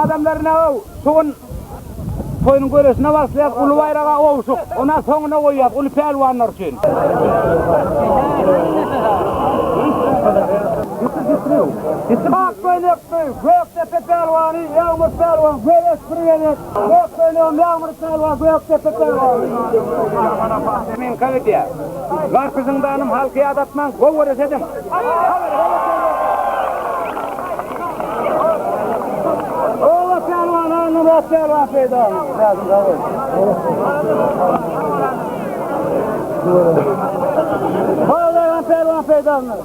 adamlaryna-ow, şu gün toýunyň göreşine başlaýas, uly baýraga owşuk. Ona soňuna goýýas, uly pälwanlar üçin. Ak köýnekli Gökdepe pälwany Ýagmyr pälwan göreş bir gezek. Gök köýnegim Ýagmyr pälwan Gökdepe pälwany. Minka gidýär. Garpyzyňdanym halky ýadatmaň, gowy göreş ediň. Oba pälwan Annamyrat pälwan peýda boldy. Baba pälwan peýda boldy.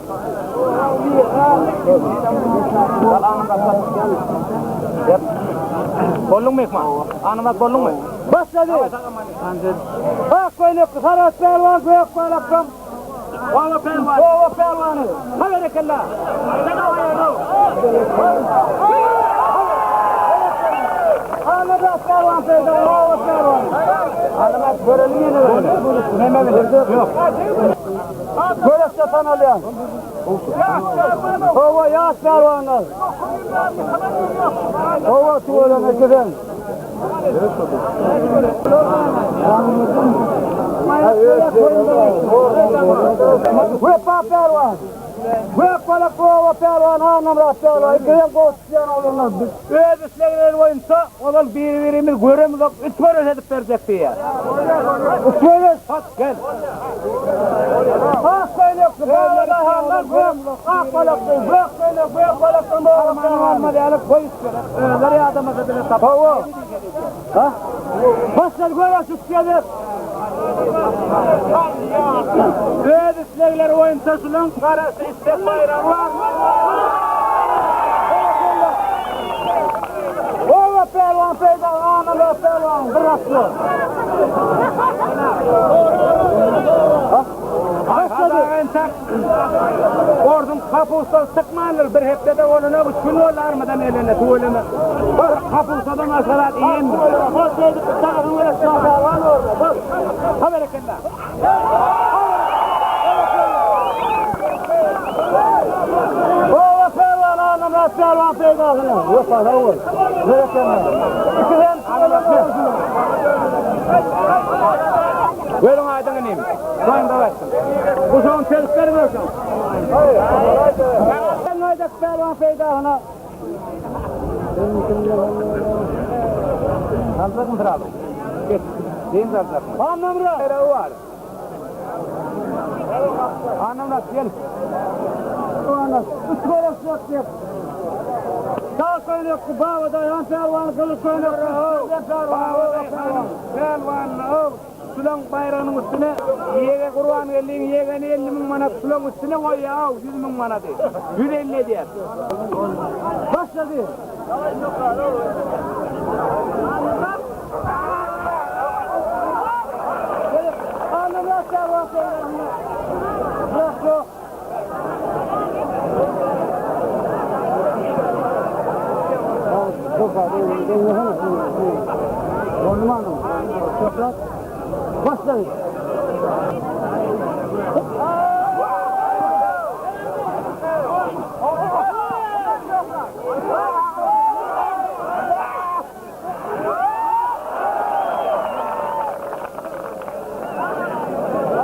Bolduňmy myhman? Annamyrat bolduňmy? Başlady. Ak köýnekli Sarahs pälwan gök balakdan Oba pälwany. Oba pälwany. Ha berekella. Annamyrat pälwan peýda boldy. Oba pälwany. Annamyrat göreliň ýene bir. Neme bilen? Ýok. Göreşde tanalýan. Oba ýaş pälwanlar. Oba tüweleme giden. Wepa pälwan. Gök balak oba pälwan Annamyrat pälwan. Ikiden gowy çykýan oglanlar. Öz islegleri boýunça ozal biri-birimiz göremizok, üç göreş edip berjek diýýär. Üç göreş. Hop, gel. Ak köýnekli baba daýhanlar gök ak balakly gök köýnek gök balakdan baba Armany almaz ýaly goý üç göreş. Özleri ýadamasa bile tapar. Hawa. Ha? Başlar göreş üç gezek. Öz islegleri boýunça şulaň garaşy isleg baýragy bar. Oba pälwan peýda, Annamyrat pälwan bir atly. Başlady. Orduň kapustasy çykmandyr, bir hepdede bolana üç gün boldy armadan gelene, tüweleme. Bir kapustadan başga zat iýendir. Bol şeýdip bir çagasyny göreşýän pälwan orda, bol. Ha berekella. Oba pälwan Annamyrat pälwan peýdasyna. Wepa sag bol. Berekella. Ikisem Gözüň aýdyň inim. Toýuň dowam etsin. Guşagyny çözüp beriň ölçüň. Aýdak pälwan peýdasyna. Aljakmy srazu? Geç. Dynç aljakmy? Annamyrat. Baýragy bar. Annamyrat gel. Üç göreşjek diýip. Sag köýnekli Baba Daýhan pälwan gyzyl köýnekli Pälwan oba pälwan. Pälwan, Şulaň baýragynyň üstüne ýege Gurbangeldiň ýegeni 50 müň manat şulaň üstüne goýýa-ow 100 müň manady. 150 edýär. Başlady. Annamyrat pälwan peýdasyna. Bırak yok. Başlady.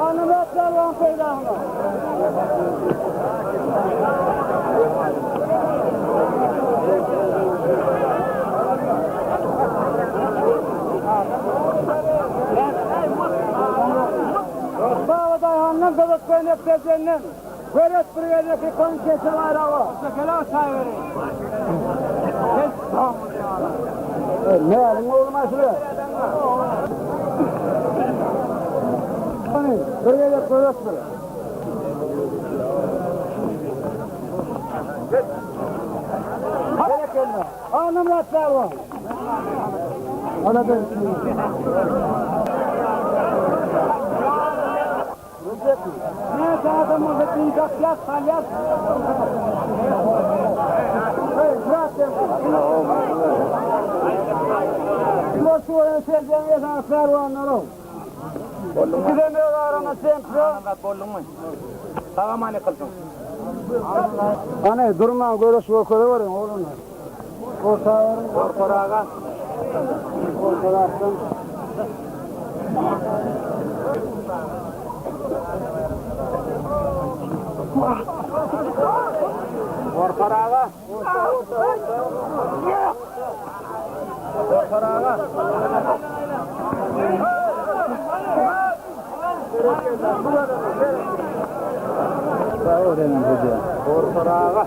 Annamyrat pälwan peýdasyna. Baba Daýhandan gyzyk köýnek Tejenden. Göreş bir gezek ýykan keçe baýragy. Gel-ow çaý bereýin. Gel, doňuz ýaly. Näliň oglum aşyry? Bir gezek göreş bir. Berekella. Annamyrat pälwan. Ana ben. Näçe adam bolsa diýjek salýar. Hey, bırak sen. Şular şu oýun seljeň esasy pälwanlar-ow. Ikiden öz arana çempion. Annamyrat bolduňmy? Sag-aman ýykylsyň. Hany, durmaň, göreş görkeze beriň, oglanlar. Ortaraga. Ortarakdan. Ortaraga. Ortaraga. Ortaraga.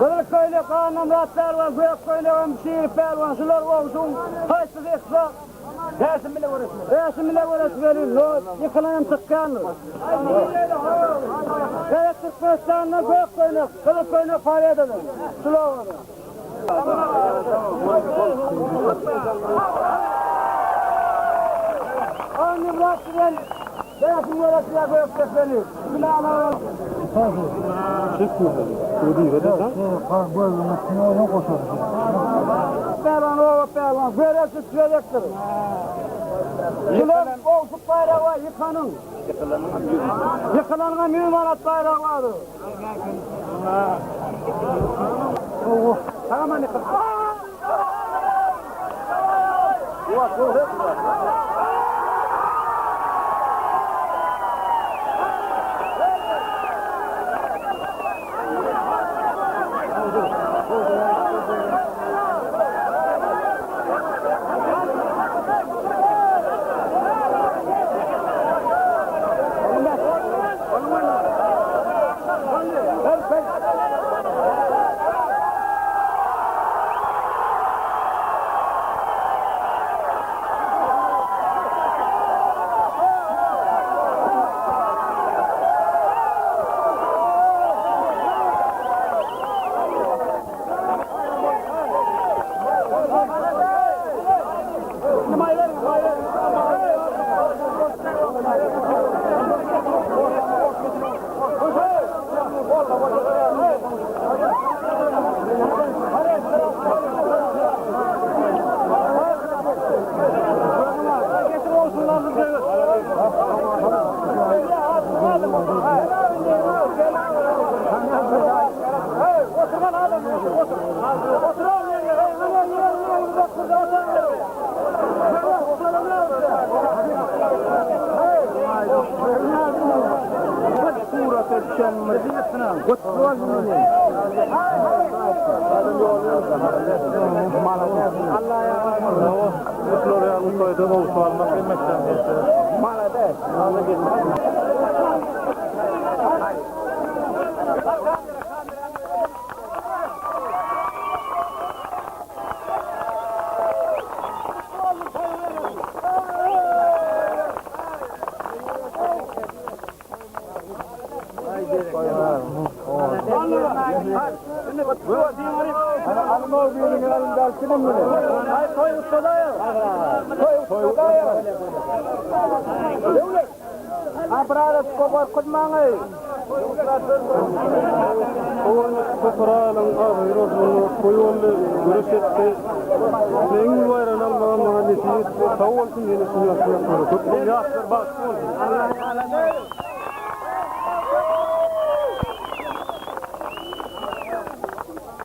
Gyzyl köýnek Annamyrat pälwan, gök köýnegem Şir pälwan, şular ogşuň haýsysy ýyksa, Bäşim bile göreşmeli. Bäşim bile göreşmeli. No, ýykylanam çykýandyr. Gerek Türkmenistanda gök köýnek, gyzyl köýnek pobýedadan. Şular bolýar. Annamyrat bilen Bäşim göreşýär Gökdepeli. Pälwan oba pälwan, göreş üç gezekdir. Şular ogşuk baýragy bar, ýykanyň. Ýykylanyňam 100 manat baýragy bardyr. Tamam ýykyldy. Toý boldy, göreş etdi. Meň uly baýragyny almagam maňa nesip etdi. Sag bolsun, ýene şuny ýaşlar bagtly bolsun.